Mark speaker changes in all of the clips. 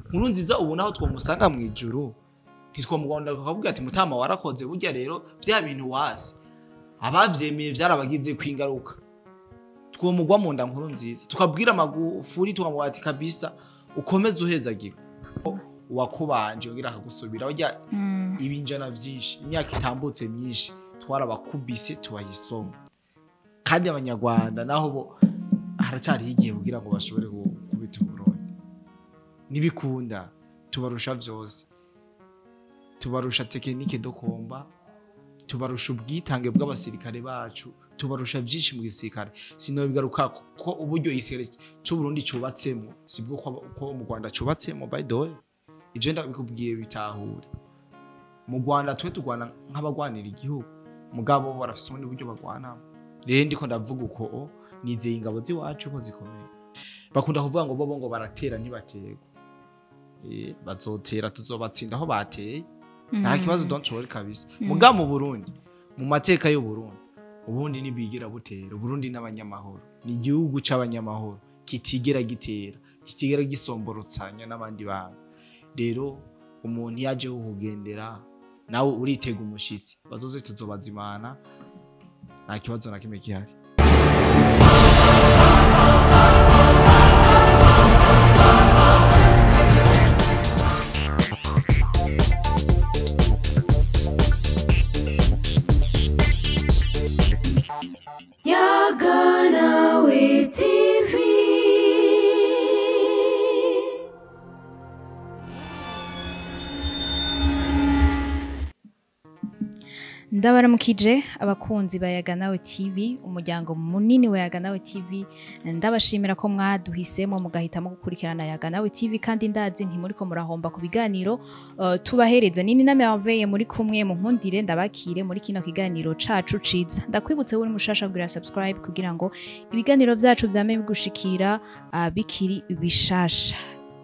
Speaker 1: Nkurunziza ubu naho twomusanga mu ijuru ntitwomuganda tukavuga ati mutama warakoze, burya rero vya bintu wazi abavyemeye vyarabagize kwingaruka. Twomugwa mu nda Nkurunziza tukabwira Magufuli, tukamubwira ati kabisa ukomeze uhezagirwa, uwakubanje ugira akagusubira burya. Ibinjana vyinshi, imyaka itambutse myinshi, twarabakubise tubayisoma. Kandi abanyarwanda naho bo haracyariho igihe kugira ngo bashobore gukubita Uburundi. Nibikunda tubarusha vyose, tubarusha technique de combat, tubarusha ubwitange bw'abasirikare bacu, tubarusha byinshi mu gisirikare. Sinobigaruka ko uburyo igisirikare c'Uburundi cubatsemo sibwo ko mu Rwanda cubatsemo. By the way, ivyo ndabikubwiye bitahure. Mu Rwanda twe turwana nk'abagwanira igihugu, mugabo bo barafise ubundi buryo bagwanamo. Rero ndiko ndavuga uko nizeye ingabo z'iwacu ko zikomeye. Bakunda kuvuga ngo bobo ngo baratera ntibaterwa. Bazotera tuzobatsinda aho bateye, nta kibazo, don't worry kabisa. Mugabo mu Burundi, mu mateka y'u Burundi, ubundi ntibigira butera. Uburundi n'abanyamahoro, ni igihugu c'abanyamahoro kitigera gitera, kitigera gisomborotsanya n'abandi bantu. Rero umuntu iyo aje kukugendera nawe uritega umushitsi, bazoze tuzobazimana, nta kibazo na kimwe gihari.
Speaker 2: Yaganawe TV.
Speaker 3: Ndabaramukije abakunzi ba Yaganawe TV, umuryango munini wa Yaganawe TV. Ndabashimira ko mwaduhisemo mugahitamo gukurikirana Yaganawe TV, kandi ndazi ntimuriko murahomba ku biganiro tubahereza. Nini na Merveille muri kumwe, mu nkundire ndabakire muri kino kiganiro cacu ciza. Ndakwibutse uri mushasha kugira subscribe kugira ngo ibiganiro vyacu vyame bigushikira bikiri bishasha.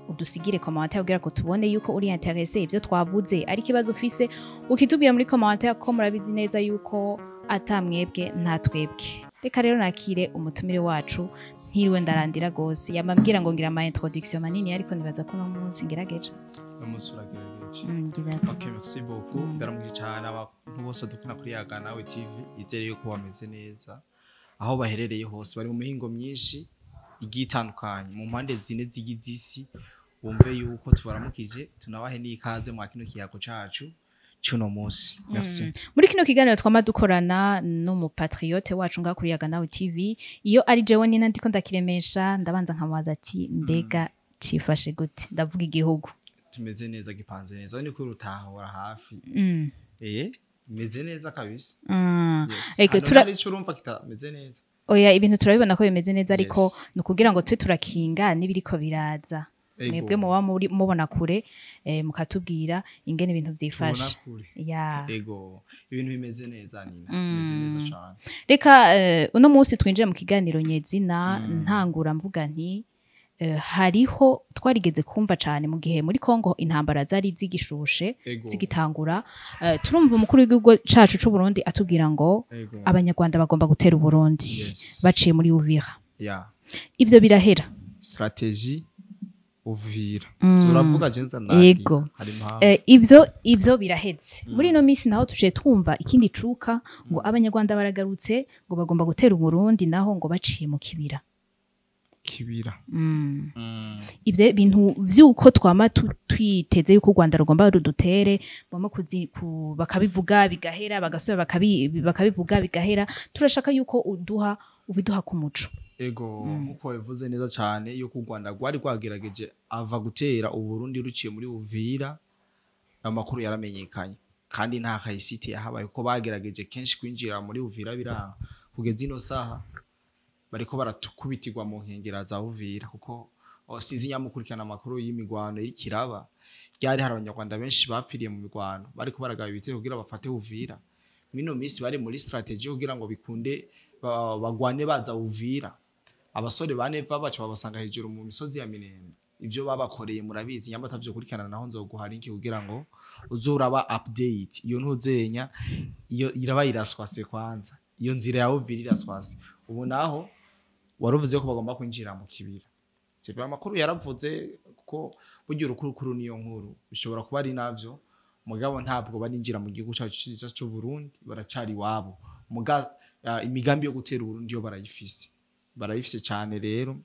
Speaker 3: Udusigire commentaire kugira ngo tubone yuko uri intéressé, ivyo twavuze ari ikibazo ufise ukitubwira muri commentaire, ko murabizi neza yuko atamwebwe nta twebwe. Reka rero nakire umutumire wacu, ntiriwe ndarandira gose. Yamambwira ngo ngira ama introduction manini, ariko nibaza ko no munsi ngerageje.
Speaker 1: Umunsi uragerageje.
Speaker 3: Ngira.
Speaker 1: Ok, merci beaucoup. Ndaramukije cyane abantu bose dukina kuri Yaganawe TV, izere yuko bameze neza aho baherereye hose, bari mu mihingo myinshi igiye itandukanye mu mpande zine zigize isi. Bumve yuko tubaramukije, tunabahe n'ikaze mwa kino kiyago cacu cy'uno munsi. Merci.
Speaker 3: Muri kino kiganiro twama dukorana n'umupatriote wacu ngaha kuri Yaganawe TV. Iyo ari jewe nina ndiko ndakiremesha, ndabanza nkamubaza ati mbega cifashe gute? Ndavuga igihugu.
Speaker 1: Tumeze neza, gipanze neza, ni kuri utahora hafi. Meze neza kabisa. Yes.
Speaker 3: Ego,
Speaker 1: Hano hari ico urumva kitameze neza?
Speaker 3: Oya, ibintu turabibona ko bimeze neza, ariko ni ukugira ngo tube turakinga n'ibiriko biraza. Mwebwe muba muri mubona kure, mukatubwira ingene ibintu vyifashe.
Speaker 1: Tubona kure.
Speaker 3: Ya.
Speaker 1: Ego, ibintu bimeze neza nina, bimeze neza cane.
Speaker 3: Reka uno munsi twinjire mu kiganiro nyezina. Ntangura mvuga nti hariho twarigeze kumva cane mu gihe muri Kongo intambara zari zigishushe, zigitangura, turumva umukuru w'igihugu cacu c'u Burundi atubwira ngo abanyarwanda bagomba gutera Uburundi baciye muri Uvira. Ivyo birahera.
Speaker 1: Stratégie Uvira. Turavuga jenza ndandi. Hari impamvu.
Speaker 3: Ivyo biraheze. Muri ino minsi naho tuciye twumva ikindi cuka ngo abanyarwanda baragarutse, ngo bagomba gutera Uburundi naho ngo baciye mu Kibira.
Speaker 1: Kibira.
Speaker 3: Ivyo bintu vy'uko twama twiteze yuko u Rwanda rugomba rudutere, bama bakabivuga bigahera, bagasubira bakabivuga bigahera. Turashaka yuko uduha ubiduha ku muco.
Speaker 1: Ego, nkuko bivuze neza cyane yuko u Rwanda rwari rwagerageje ava gutera Uburundi ruciye muri Uvira, amakuru yaramenyekanye kandi nta kayisite yahabaye, kuko bagerageje kenshi kwinjira muri Uvira biranga. Kugeza ino saha bariko baratukubitirwa mu nkengera za Uvira, kuko sinzi nyamukurikirana amakuru y'imigwano y'ikiraba ryari, hari abanyarwanda benshi bapfiriye mu migwano bariko baragaba ibitero kugira bafate Uvira. Mino minsi bari muri strategy kugira ngo bikunde bagwane baza Uvira. Abasore ba Neva baca babasanga hejuru mu misozi ya Minembwe, ivyo babakoreye murabizi. Nyamba atavyo naho nzoguha link kugira ngo uzuraba update. Iyo ntuzenya iyo iraba iraswase kwanza, iyo nzira ya Uvira iraswase. Ubu naho waruvuze ko bagomba kwinjira mu Kibira, sivyo? Amakuru yaravuze kuko Burya urukurukuru niyo nkuru, bishobora kuba ari navyo, mugabo ntabwo barinjira mu gihugu cyacu cyiza cy'u Burundi, baracari iwabo. Muga imigambi yo gutera Uburundi yo barayifise, barayifise cyane. Rero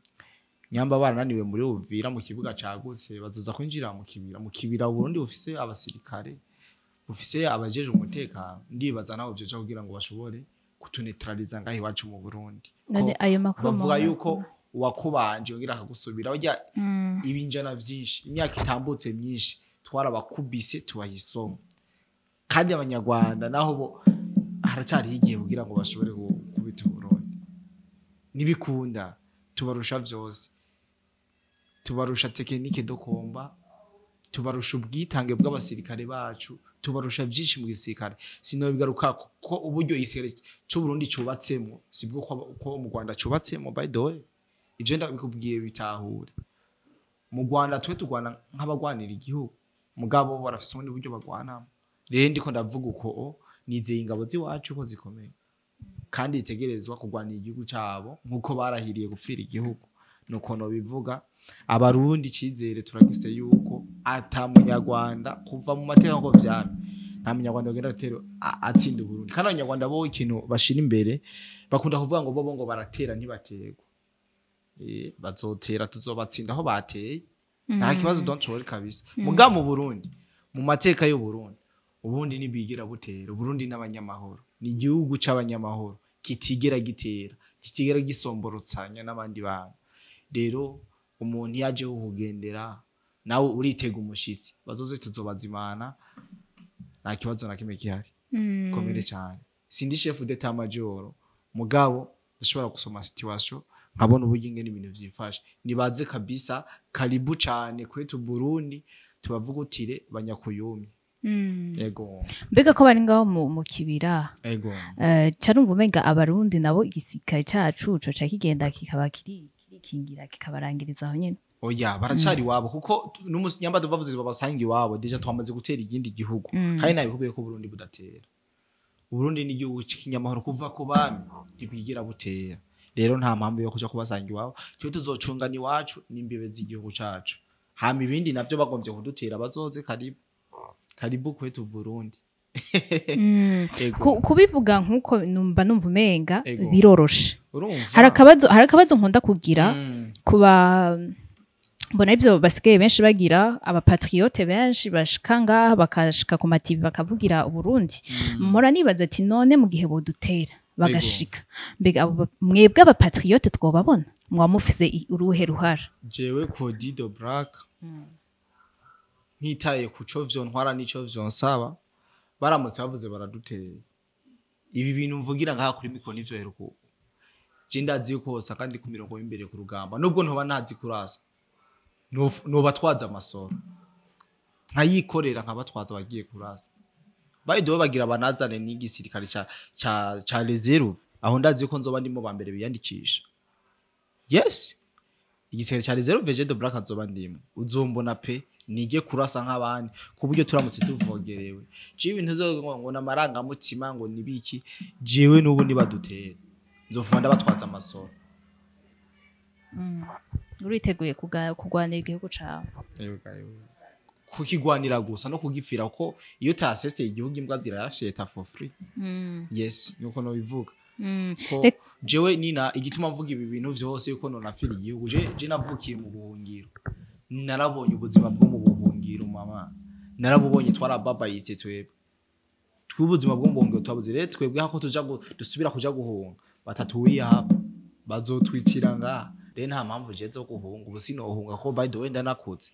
Speaker 1: nyamba barananiwe muri Uvira mu kibuga cagutse, bazoza kwinjira mu kibira. Mu kibira Uburundi bufise abasirikare, bufise abajeje umutekano, ndibaza naho vyoja kugira ngo bashobore kutunetraliza ngaho iwacu mu Burundi.
Speaker 3: None ayo makuru
Speaker 1: bavuga
Speaker 3: muhora-
Speaker 1: yuko uwakubanje yongera akagusubira burya. Ibinjana vyinshi, imyaka itambutse myinshi, twarabakubise tubaha isomo. Kandi Abanyarwanda naho bo haracyariho igihe kugira ngo bashobore gukubita Uburundi. Nibikunda, tubarusha vyose, tubarusha technique de combat, tubarusha ubwitange bw'abasirikare bacu, tubarusha vyinshi mu gisirikare. Sinobigaruka ko uburyo igisirikare c'Uburundi cubatsemo sibwo ko mu Rwanda cubatsemo. By the way, ivyo ndabikubwiye bitahure. Mu Rwanda twe turwana nk'abagwanira igihugu, mugabo bo barafise ubundi buryo bagwanamo. Rero ndiko ndavuga uko nizeye ingabo z'iwacu ko zikomeye kandi zitegerezwa kurwanira igihugu cabo nk'uko barahiriye gupfira igihugu. Nuko nobivuga. Abarundi icizere turagifise yuko ata Munyarwanda, kuva mu mateka nko vyamye, nta Munyarwanda bagenda gutera atsinda Uburundi. Kandi Abanyarwanda bo ikintu bashira imbere, bakunda kuvuga ngo bobo ngo baratera ntibaterwa. Bazotera, tuzobatsinda aho bateye, nta kibazo, don't worry kabisa. Muga mu Burundi, mu mateka y'u Burundi, ubundi ntibigira butera. Uburundi n'abanyamahoro, ni igihugu c'abanyamahoro kitigera gitera, kitigera gisomborotsanya n'abandi bantu. Rero umuntu iyo aje kukugendera nawe uritega umushitsi. Bazoze, tuzobazimana, nta kibazo na kimwe gihari. Komere cyane. Sindi chef d'état major, mugabo ndashobora gusoma situation nkabona uburyo ingene ibintu vyifashe. Nibaze kabisa, karibu cane kwetu Burundi, tubavugutire banyakuyumye. Ego.
Speaker 3: Mbega ko bari ngaho mu kibira,
Speaker 1: Ego.
Speaker 3: Carumva umenga Abarundi nabo igisirikare cacu coca kigenda kikaba kirikingira kikabarangiriza aho nyene.
Speaker 1: Oya, baracari iwabo, kuko n'umusi nyamba bavuze babasanga iwabo, déjà twamaze gutera igindi gihugu. Kandi nabikubwiye ko Burundi budatera. Uburundi ni igihugu c'ikinyamahoro kuva ku bami, ntibwigira butera. Rero nta mpamvu yo kuja kubasanga iwabo. Twe tuzocungana iwacu n'imbibe z'igihugu cacu. Hama ibindi navyo, bagomvye kudutera, bazoze, karibu, karibu kwetu Burundi. Ego.
Speaker 3: Kubivuga nkuko numva umenga
Speaker 1: Ego.
Speaker 3: biroroshe.
Speaker 1: Urumva
Speaker 3: Hari akabazo nkunda kugira kuba mbona ivyo basigaye benshi bagira, abapatriote benshi bashika ngaha bakashika ku ma TV bakavugira Uburundi. Mpora nibaza ati none mu gihe bodutera bagashika, mbega abo mwebwe abapatriote twobabona mwaba mufise uruhe ruhara?
Speaker 1: Jewe Kodido Black, ntitaye ku co vyontwara n'ico vyonsaba, baramutse bavuze baraduteye, ibi bintu mvugira ngaha kuri mikoro nivyo heruka. Je ndazi yuko hose kandi ku mirongo y'imbere ku rugamba, nubwo ntoba ntazi kurasa, nobatwaza amasoro nkayikorera nkabatwaza bagiye kurasa. By the way, bagira banazane n'igisirikare ca réserve, aho ndazi yuko nzoba ndimo ba mbere biyandikisha. Yes, igisirikare ca réserve, je de Black nzoba ndimo, uzombona pe, nige kurasa nk'abandi, ku buryo turamutse tuvogerewe, jewe ibintu zo ngo n'amarangamutima ngo nibiki, jewe n'ubu nibadutera nzofuma ndabatwaza amasoro.
Speaker 3: Uriteguye kurwanira igihugu cawe?
Speaker 1: Kukigwanira gusa no kugipfira, kuko iyo utaseseye igihugu imbwa zirayafyeta for free. Yes, nuko nobivuga. Ko jewe nina igituma mvuga ibi bintu vyose yuko nonafira igihugu. Je navukiye mu buhungiro, narabonye ubuzima bwo mu buhungiro, mama, narabubonye. Twarababayitse twebwe, tw'ubuzima bwo mu buhungiro twabuze. Rero twebwe hako tuja dusubira kuja guhunga, batatuwiye hapa bazotwicira ngaha. Rero nta mpamvu je zo guhunga. Ubu sinohunga ko by the way ndanakuze,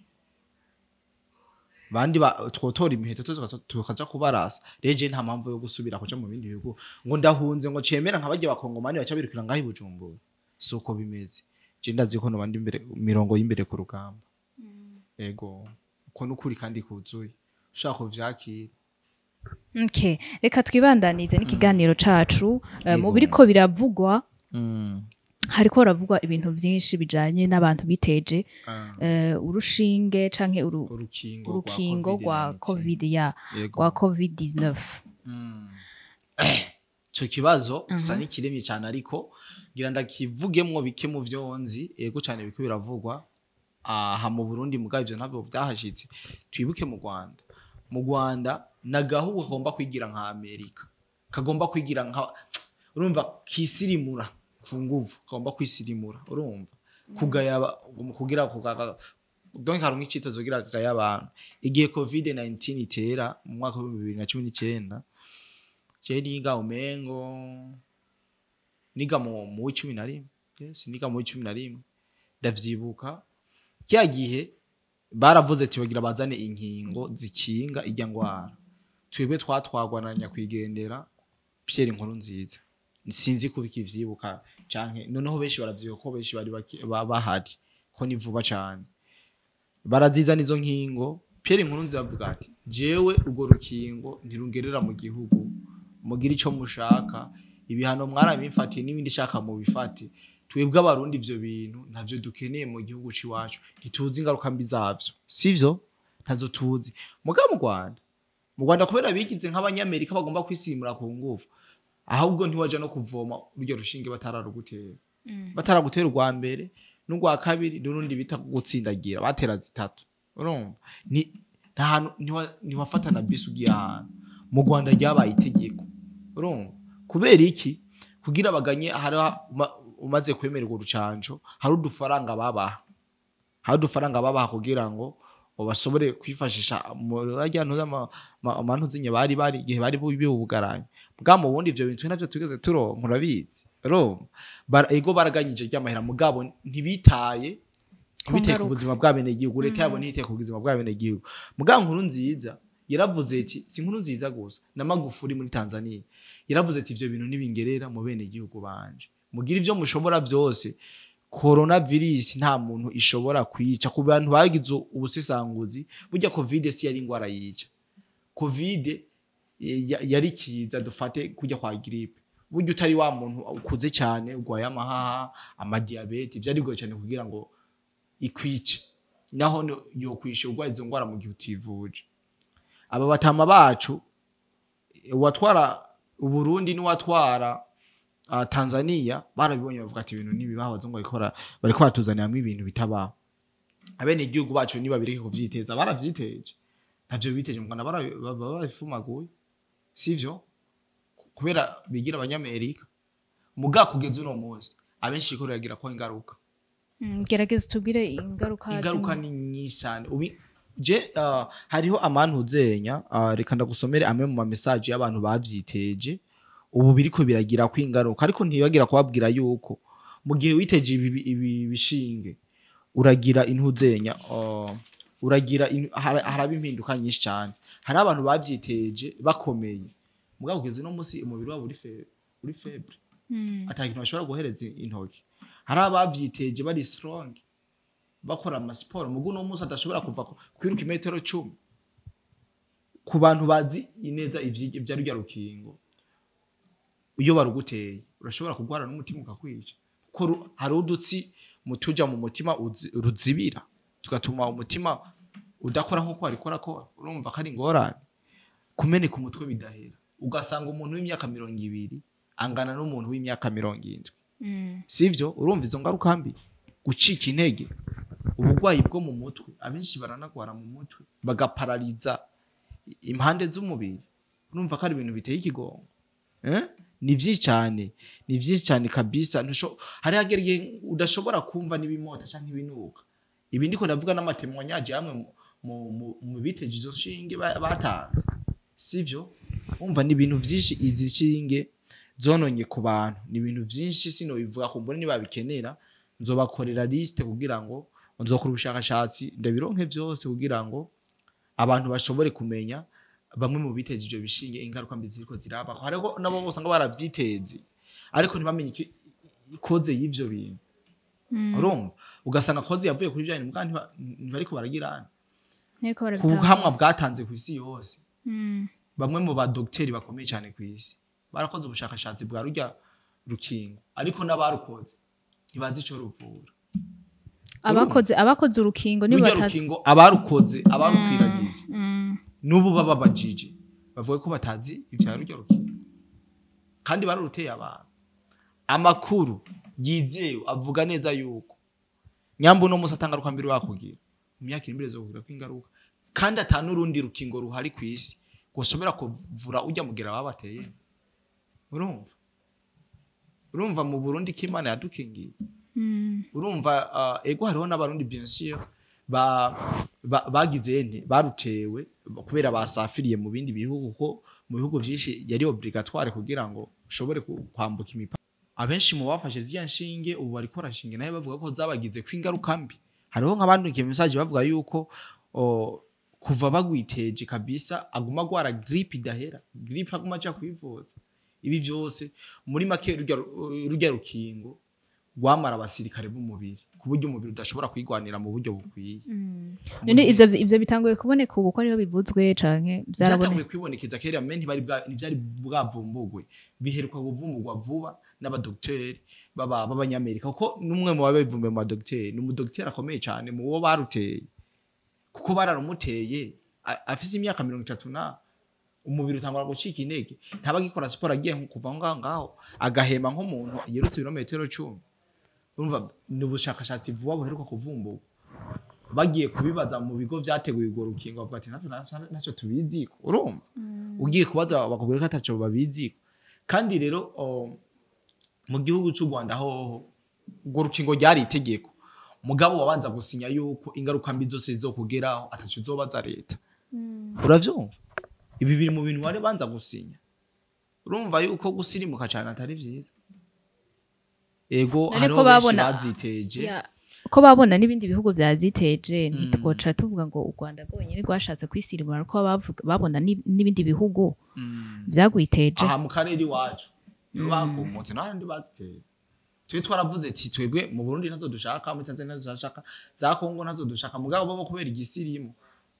Speaker 1: bandi twotora imiheto tukaja kubarasa. Rero je nta mpamvu yo gusubira kuja mu bindi bihugu ngo ndahunze, ngo cemera nka barya Bakongomani baca birukira ngaho i Bujumbura. Si uko bimeze. Je ndazi ko nobandi imbere mirongo y'imbere ku rugamba. Ego, uko nukuri kandi kuzuye, ushaka kuvyakira.
Speaker 3: Okay. Reka twibandanize n'ikiganiro cacu. Mu
Speaker 1: Yego.
Speaker 3: biriko biravugwa, hariko haravugwa ibintu vyinshi bijanye n'abantu biteje urushinge canke
Speaker 1: urukingo.
Speaker 3: Urukingo rwa covid ya
Speaker 1: Yego.
Speaker 3: rwa COVID-19.
Speaker 1: Ico kibazo sa n'ikiremye cyane, ariko ngira ndakivugemwo bike mu vyo nzi. Yego cyane, biriko biravugwa. Aha mu Burundi mugabo ivyo ntabwo vyahashitse. Twibuke mu Rwanda, mu Rwanda nagahugu kagomba kwigira nka Amerika, kagomba kwigira nka, urumva, kisirimura ku nguvu, kagomba kwisirimura, urumva, kugaya kugira kugaga, donc hari nk'icitezo kugira kagaya abantu. Igihe COVID 19 itera mu mwaka wa 2019, je niga, umengo niga mu w'11, yes, niga mu w'11, ndavyibuka. Kya gihe baravuze ati bagira bazane inkingo zikinga irya ngwara. Twebwe twatwagwa na nyakwigendera Pierre Nkurunziza, sinzi kuba ikivyibuka canke noneho benshi baravyibuka, ko benshi bari bahari, ko ni vuba cane barazizana izo nkingo. Pierre Nkurunziza avuga ati: "Jewe urwo rukingo ntirungerera mu gihugu, mugire ico mushaka, ibihano mwarabimfatiye n'ibindi shaka mubifate. Twebwe Abarundi ivyo bintu ntavyo dukeneye mu gihugu c'iwacu, ntituzi ingaruka mbi zavyo, sivyo, ntazo tuzi." Mugabo mu Rwanda kubera bigize nk'Abanyamerika bagomba kwisimura ku nguvu, ahubwo ntiwaja no kuvoma uryo rushinge batararugutera, bataragutera urwa mbere n'urwa kabiri n'urundi bita gutsindagira, batera zitatu. Urumva, ni nta hantu ntiwafata na bisi ugiye ahantu. Mu Rwanda ryabaye itegeko. Urumva kubera iki? Kugira baganye, hari umaze kwemererwa urucanco, hari udufaranga babaha, hari udufaranga babaha kugira ngo bashobore kwifashisha barya ntuzinye bari igihe bari bibugaranye bwa. Mu bundi ivyo bintu navyo tugeze turonka, urabizi. Urumva, ego, baraganyije ry'amahera, mugabo ntibitaye ku
Speaker 3: ngaruka.
Speaker 1: buzima bw'abenegihugu. Leta yabo ntiyitaye ku buzima bw'abenegihugu. Mugabo Nkurunziza yaravuze ati, si Nkurunziza gusa, na Magufuli muri Tanzania yaravuze ati: "Ivyo bintu ntibingerera mu benegihugu banje, mugire ivyo mushobora vyose." Coronavirus nta muntu ishobora kwica. Ku bantu bagize ubusesanguzi, burya COVID si yari ingwara yica. COVID yari kiza, dufate kujya kwa grippe. Burya utari wa muntu ukuze cyane, urwaye amahaha, amadiabète, vyari bigoye cyane kugira ngo ikwice. Naho yokwishe urwaye izo ngwara mu gihe utivuje. Aba batama bacu, uwatwara Uburundi n'uwatwara Tanzania, barabibonye, bavuga ati: "Ibintu ntibibaho, abazungu bariko batuzaniramwo ibintu bitabaho. Abene igihugu bacu nibabireke kuvyiteza." Baravyiteje, ntavyo biteje mu Rwanda, barabifumaguye, sivyo? Kubera bigira Abanyamerika. Muga kugeza uno munsi abenshi ko biragira ko ingaruka.
Speaker 3: Gerageza utubwire ingaruka.
Speaker 1: Ingaruka
Speaker 3: zimwe.
Speaker 1: ni nyinshi cyane. Ubi je hariho amantuzenya, reka ndagusomere amwe mu ma message y'abantu bavyiteje, ubu biriko biragira ko ingaruka. Ariko ntibagira kubabwira yuko mu gihe witeje ibi bishinge, uragira intuzenya, uragira haraba impinduka nyinshi cyane. Hari abantu bavyiteje bakomeye, mugabo kugeza uno munsi umubiri wabo uri faible, ata kintu bashobora guhereza intoki. Hari abavyiteje bari strong, bakora amasiporo, mugu uno munsi adashobora kuva kwiruka imetero 10. Ku bantu bazi ineza ivya rurya rukingo, iyo baruguteye urashobora kurwara n'umutima ukakwica, kuko hari udutsi mutuja mu mutima ruzibira, tugatuma umutima udakora nk'uko warikora ko. Urumva ko ari ingorane. Kumeneka umutwe bidahera, ugasanga umuntu w'imyaka 20 angana n'umuntu w'imyaka 70, sivyo? Urumva izo ngaruka mbi: gucika intege, uburwayi bwo mu mutwe, abenshi baranagwara mu mutwe bagaparariza impande z'umubiri. Urumva ko ari ibintu biteye ikigongo, eh? Ni vyinshi cyane, ni vyinshi cyane kabisa. Hari hagera igihe udashobora kumva n'ibimota canke ibinuka. Ibi ndiko ndavuga n'ama témoignages amwe mu biteje izo nshinge batanze, sivyo? Umva, ni ibintu vyinshi izi nshinge zononye ku bantu, ni ibintu vyinshi sinobivuga. Kumbure nibabikenera nzobakorera liste, kugira ngo nzokora ubushakashatsi ndabironke vyose, kugira ngo abantu bashobore kumenya bamwe mu biteje ivyo bishinge, ingaruka mbi ziriko ziraba. Hariho nabo usanga baravyiteze ariko ntibamenye ikoze y'ivyo bintu. Urumva, ugasanga cause yavuye kuri bya bintu, muga ntibariko baragirana
Speaker 3: Nteko
Speaker 1: ku
Speaker 3: barabitahura.
Speaker 1: buhamwa bwatanze ku isi yose. Bamwe mu badogiteri bakomeye cyane ku isi barakoze ubushakashatsi bwa rurya rukingo, ariko n'abarukoze ntibazi ico ruvura.
Speaker 3: Abakoze urukingo nibo
Speaker 1: Rurya
Speaker 3: batazi.
Speaker 1: rukingo, abarukoze, abarukwiragije, n'ubu bababajije bavuga ko batazi ivya rurya rukingo kandi bararuteye abantu. Amakuru yizewe avuga neza yuko Nyambo no musa atangaruka mbere wakugira mu myaka iri imbere zokugira kwingaruka, kandi atanu urundi rukingo ruhari ku isi goshobora kuvura ujya mugera babateye. Urumva mu Burundi ko Imana yadukingiye. Urumva ego hariho n'abarundi bien sûr bagize nte barutewe kubera basafiriye mu bindi bihugu, ko mu bihugu vyinshi yari obligatoire kugira ngo ushobore kwambuka imipaka. Abenshi mu bafashe ziya nshinge ubu bariko barashinge nayo bavuga ko zabagize kwingaruka mbi. Hariho nk'abandikiye message bavuga yuko kuva bagwiteje kabisa aguma agwara grippe idahera, grippe aguma aja kwivuza. Ibi vyose muri make rurya rukingo rwamara abasirikare b'umubiri ku buryo umubiri udashobora kwigwanira mu buryo bukwiye.
Speaker 3: None ivyo bitanguye kuboneka ubu ko ariho bivuzwe canke
Speaker 1: byaratanguye kwibonekeza kera, men ntibyari bwavumbugwe, biheruka kuvumbugwa vuba n'abadokiteri b'abanyamerika, kuko n'umwe mu babivumbuye mu badokiteri ni umudokiteri akomeye cyane mu bo baruteye, kuko bararumuteye afise imyaka 30 na umubiri utangura gucika intege, ntabagikora siporo, agiye kuva ngaho agahema nk'umuntu yirutse ibirometero 10. Urumva ni ubushakashatsi vuba buheruka kuvumburwa. Bagiye kubibaza mu bigo vyateguye urwo rukingo bavuga ati ntacyo tubiziko. Urumva ugiye kubaza bakubwira ko ataco babiziko. Kandi rero mu gihugu cy'u Rwanda hoho urwo rukingo ryari itegeko, mugabo wabanza gusinya yuko ingaruka mbi zose zizokugeraho ataco uzobaza leta. Uravyumva ibi biri mu bintu wari banza gusinya. Urumva yuko gusirimuka cyane atari vyiza. Ego hariho benshi baziteje,
Speaker 3: ko babona n'ibindi bihugu byaziteje, ntitwoca tuvuga ngo u Rwanda rwonyine rwashatse kwisirimura, ko babona n'ibindi bihugu byagwiteje.
Speaker 1: Aha mu karere iwacu nibo bakomotse n'abandi baziteje. Twe twaravuze ati twebwe mu Burundi ntazo dushaka, muri Tanzania ntazo dushaka, za Kongo ntazo dushaka, mugabo bo kubera igisirimu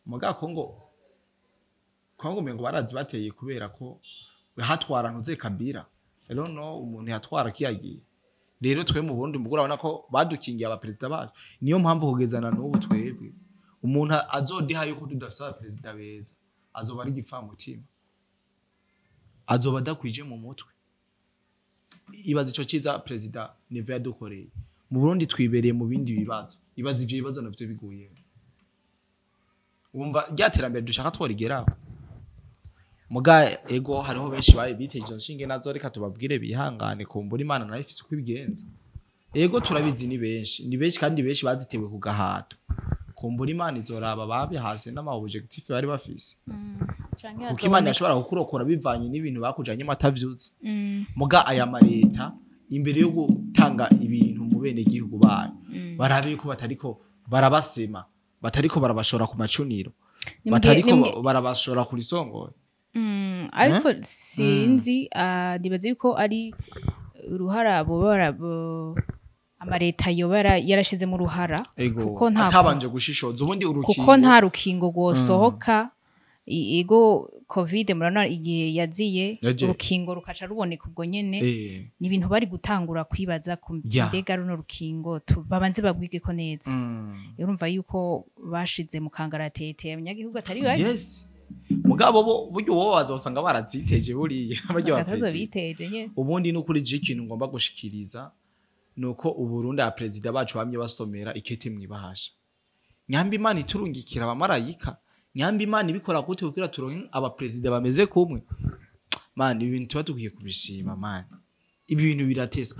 Speaker 1: mugabo Kongo mengo barazi bateye kubera ko hatwara ntuze Kabila. Rero no umuntu yatwara kiyagiye. Rero twe mu Burundi mugura urabona ko badukingiye abaperezida bacu, niyo mpamvu kugezana n'ubu twebwe umuntu azodiha yuko tudafise abaperezida beza azoba ari igipfamutima, azoba adakwije mu mutwe. Ibaza ico ciza perezida Neva yadukoreye mu Burundi, twibereye mu bindi bibazo. Ibaza ivyo bibazo navyo biguye, wumva rya terambere dushaka tworigeraho. Muga ego hariho benshi baye biteje nshinge nazo, reka tubabwire bihangane kumbura Imana nayo ifise uko ibigenza. Ego turabizi ni benshi kandi benshi bazitewe ku gahato. Kumbura Imana izoraba babihase n'ama objectif bari bafise. Kuko Imana yashobora kukurokora bivanye n'ibintu bakujanye matavyuze. Muga aya mareta imbere yo gutanga ibintu mu bene gihugu bayo, barabe yuko batariko barabasema, batariko barabashora ku macuniro, batariko barabashora kuri songoye.
Speaker 3: Ariko sinzi nibaze yuko ari uruhara amareta yobara yarashize mu ruhara,
Speaker 1: kuko nta atabanje gushishoza ubundi urukingo,
Speaker 3: kuko nta rukingo gosohoka. Ego COVID murana igihe yaziye urukingo rukaca ruboneka ubwo nyene, ni ibintu bari gutangura kwibaza ku mbega runo rukingo babanze bagwige ko neza. Urumva yuko bashize mu kangaratete abanyagihugu atari bake.
Speaker 1: Yes. Mugabo bo buryo wowe bazosanga baraziteje buriya baryo
Speaker 3: biteje nye.
Speaker 1: Ubundi n'ukuri je ikintu ngomba gushikiriza nuko Uburundi a president bacu bamye basomera ikete mwibahasha. Nyamba Imana iturungikira abamarayika, nyamba Imana ibikora gute kugira turonke aba president bameze kumwe. Man ibintu tuba tukwiye kubishima man. Ibi bintu biratesa.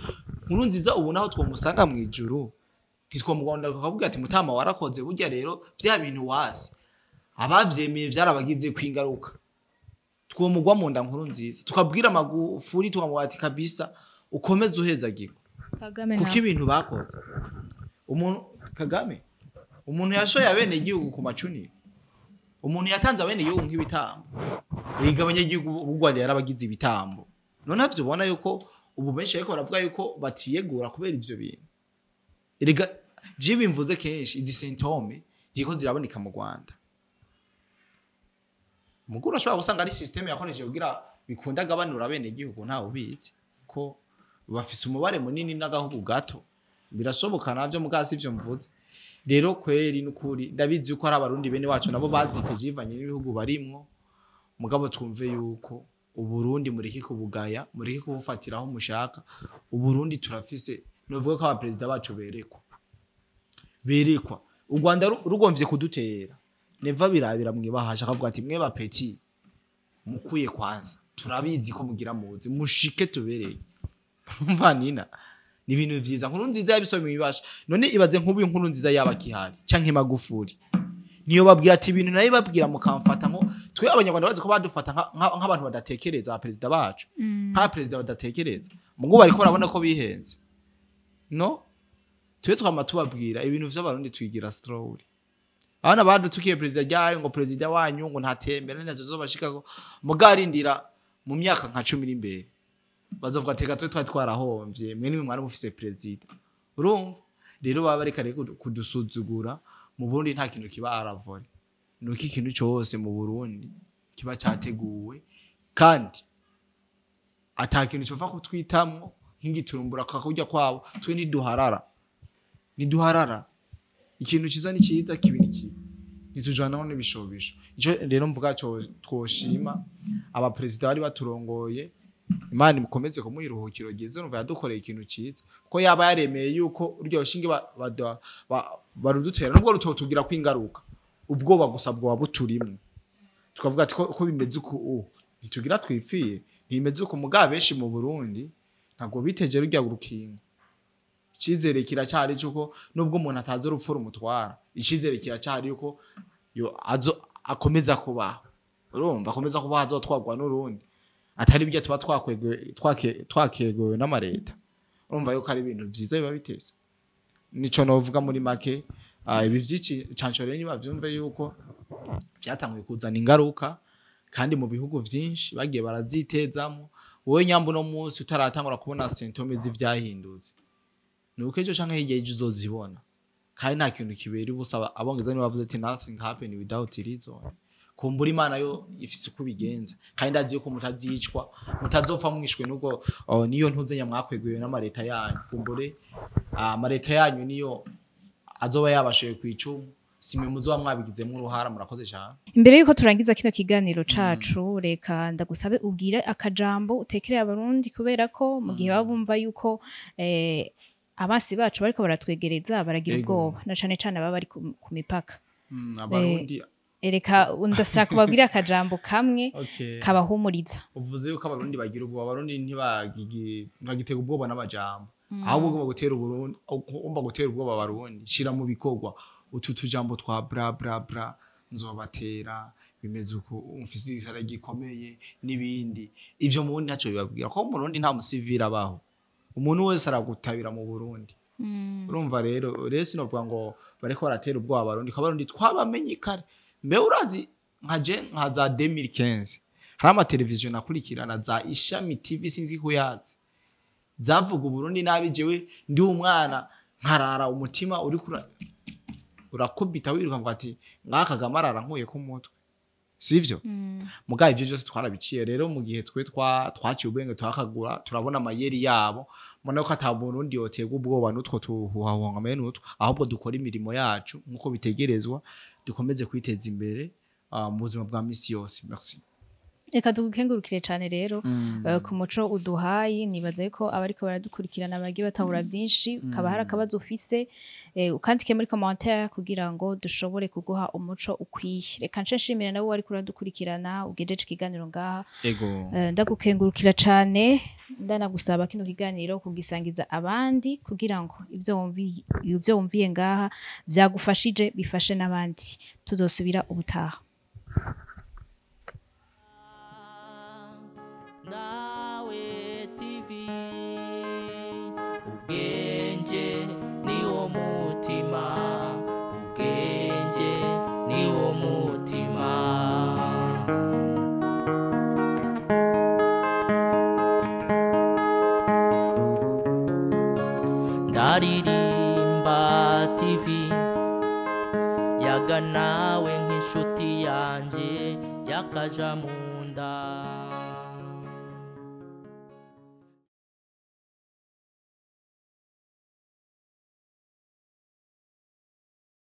Speaker 1: Nkuru nziza ubona aho twomusanga mu ijuru, ntitwomugonda kukavuga ati mutama warakoze burya rero vya bintu wasi abavyemeye byarabagize kwingaruka. Twomugwa mu nda Nkuru nziza tukabwira Magufuli tukamubati kabisa ukomeze uhezagirwa.
Speaker 3: Kagame
Speaker 1: kuko ibintu bakoze umuntu Kagame umuntu yashoye abene igihugu ku macuniro, umuntu yatanze abene igihugu nk'ibitambo, igabanya igihugu u Rwanda yarabagize ibitambo. None avyo ubona yuko ubu benshi ariko baravuga yuko batiyegura kubera ivyo bintu. Erega je bimvuze kenshi izi symptome ziko ziraboneka mu Rwanda. Muguru ashobora gusanga ari system yakoresheje kugira bikunda gabanura bene igihugu, ntawe ubizi ko bafise umubare munini n'agahugu gato, birashoboka navyo mugasi ivyo mvuze. Rero kweri nukuri ndabizi yuko ari abarundi bene wacu nabo baziteje ivanye n'ibihugu barimwo, mugabo twumve yuko Uburundi mureke kubugaya, mureke kubufatiraho mushaka. Uburundi turafise, novuga ko abaperezida bacu berekwa. Berekwa u Rwanda rugomvye kudutera, Neva birabira mwibahasha akavuga ati mwe bapeti mukuye kwanza, turabizi ko mugira muzi mushike tubereye. Umva nina ni ibintu vyiza. Nkuru nziza yabisomye mwibasha. None ibaze nk'ubu inkuru nziza yaba kihari canke Magufuli, niyo babwira ati ibintu nayo babwira mukamfata nko twe abanyarwanda bazi ko badufata nk'abantu badatekereza, perezida bacu nka perezida badatekereza, mugo bariko barabona ko bihenze. No twe twama tubabwira ibintu vy'abarundi twigira story. Abana badutukiye perezida ryari ngo perezida wanyu ngo ntatembera nazo zobashikako, mugarindira mu myaka nka 10 n'imbere bazovuga teka twe twari twarahomvye, mwe nimwe mwari mufise perezida. Urumva rero baba bareka kudusuzugura. Mu Burundi nta kintu kiba aravore, nuko ikintu cyose mu Burundi kiba cyateguwe, kandi ata kintu cova kutwitamwo nk'igiturumbura kakujya kwabo. Twe ntiduharara, ntiduharara. Ikintu ciza ni ciza, kibi ni kibi, ntitujanaho n'ibishobisho. Ico rero mvuga cyo twoshima abaperezida bari baturongoye, Imana imukomeze kumuha iruhukiro ryiza. Urumva yadukoreye ikintu ciza, ko yaba yaremeye yuko uryo rushinge barudutera nubwo rutotugira kwingaruka, ubwoba gusa bwoba buturimwo, tukavuga ati ko bimeze uku ntitugira twipfiye, ntibimeze uku. Mugabo benshi mu Burundi ntabwo biteje rurya urukingo. Icizere kiracyari cyuko nubwo umuntu atazi urupfu rumutwara, icizere kiracyari yuko yo azo akomeza kubaho. Urumva akomeza kubaho azotwagwa n'urundi, atari ibyo tuba twakegowe n'amareta. Urumva yuko ari ibintu vyiza biba biteze. Nico novuga muri make. Ibi vy'icanco rero nibavyumve yuko vyatanguye kuzana ingaruka, kandi mu bihugu vyinshi bagiye barazitezamo. Wowe nyambo no munsi utaratangura kubona symptômes z'ivyahindutse, nuko ejo canke hirya y'ejo uzozibona. Kandi nta kintu kibera ubusa. Abongereza nibo bavuze ati nothing happen without reason. Kumbura Imana yo ifise uko ibigenza, kandi ndazi yuko mutazicwa, mutazopfa mwishwe nubwo niyo ntuze nyamwakweguye n'amareta yanyu. Kumbure amareta yanyu niyo azoba yabashoye kwicumu, simwe muzoba mwabigizemo uruhara. Murakoze cyane.
Speaker 3: Imbere yuko turangiza kino kiganiro cacu, reka ndagusabe ubwire akajambo utekereye abarundi, kubera ko mu gihe baba bumva yuko abasi bacu bariko baratwegereza baragira ubwoba, na cane cane ababa bari ku mipaka.
Speaker 1: Abarundi
Speaker 3: Ereka ndashaka kubabwira akajambo kamwe kabahumuriza.
Speaker 1: Uvuze yuko abarundi bagira ubwoba, abarundi ntibagitega ubwoba n'amajambo, ahubwo ugomba gutera Uburundi, ugomba gutera ubwoba abarundi, shira mu bikorwa utu tujambo twa bra bra bra, nzobatera bimeze uko, umfise igisara gikomeye n'ibindi. Ivyo mu Burundi ntacyo bibabwira, ko mu Burundi nta musivili abaho, umuntu wese aragutabira mu Burundi. Urumva rero sinovuga ngo bariko baratera ubwoba abarundi, ko abarundi twabamenye kare. Mbe urazi nka je nka za 2015 hari amateleviziyo nakurikirana za Ishami TV, sinzi ko yazi, zavuga Uburundi nabi, jewe ndi umwana nkarara umutima uri urakubita wiruka ngo ati ngaka Kagame arara nkuye ku mutwe, sivyo? Mugabo ivyo byose twarabiciye rero mu gihe twe twaciye ubwenge twakagura, turabona amayeri yabo, mbona ko ata Burundi yoterwa ubwoba n'utwo tuhuhahunga n'utwo, ahubwo dukora imirimo yacu nk'uko bitegerezwa, dukomeze kwiteza imbere mu buzima bwa misi yose. Merci.
Speaker 3: Reka tugukengurukire cyane rero ku muco uduhaye. Nibaza ko abariko baradukurikirana bagiye batahura byinshi. Ukaba hari akabazo ufise, ukandike muri commentaire kugira ngo dushobore kuguha umuco ukwiye. Reka nce nshimire nawe wariko uradukurikirana ugejeje ikiganiro ngaha.
Speaker 1: Ego.
Speaker 3: Ndagukengurukira cyane, ndanagusaba kino kiganiro kugisangiza abandi kugira ngo ibyo wumviye ngaha byagufashije bifashe n'abandi. Tuzosubira ubutaha.
Speaker 2: Nawe TV, ubwenge ni wo mutima, ubwenge ni wo mutima. Ndaririmba TV, yaga nawe nk'inshuti yanjye yakaja mu nda.